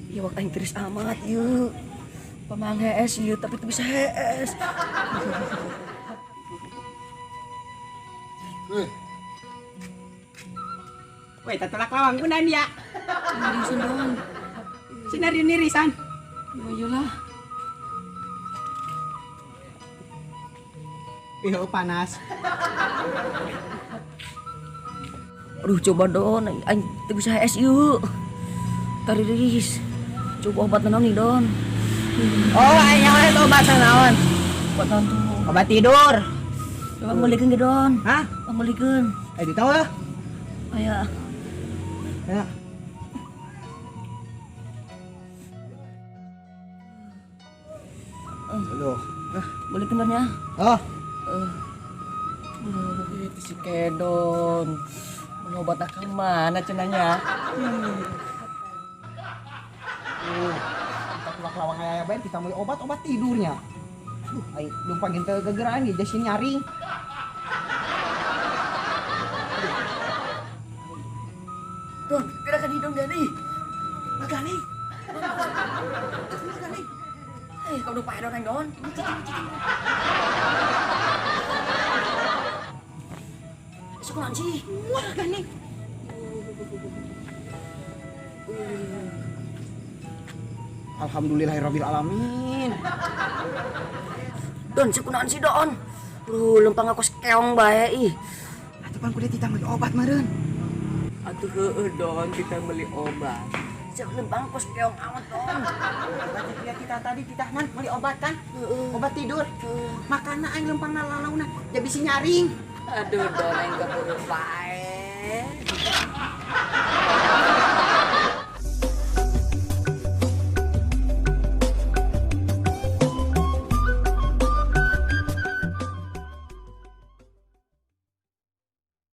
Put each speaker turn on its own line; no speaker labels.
Ieu wak aing tiris amat ieu. Pamang hees ieu tapi teu bisa hees.
Weh, tatulak lawang kunan ya.
Nirisan Don.
Sinari nirisan.
Yo lah.
Ih, panas.
Aduh, coba Don, aing teu bisa hees ieu. Tariris. Coba obat naon nih, Don?
Oh, aing nyawa obat naon?
Obat naon tuh?
Obat tidur.
Coba meulikeun ge, Don.
Hah?
Meulikeun.
Eh, ditahu lah.
Aya.
Ya. Aduh.
Boleh Don ya?
Oh.
Itu si Kedon. Mengobat akang mana cenanya?
Kita tulak lawang aya bae kita beli obat-obat tidurnya. Aduh, aing lumpang teu gegeraan ge jasin nyaring.
Don, gerakan hidung dia nih. Magali. Magali. Eh, kau lupa Don, Don. Suka sih.
Wah, gani. Alhamdulillahirabbil alamin.
Don, sukunaan sih, Don. Duh, lempang aku sekeong bae ih.
Atuh pan kudu titah meuli obat meureun.
Atuh heueuh Don, kita beli obat. Siap lempang aku sekeong amat, Don.
Berarti dia kita tadi titahnan beli obat kan?
Heeh.
Obat tidur. Makana aing lempangna lalauna jadi bisi nyaring.
Aduh, Don, aing keburu bae.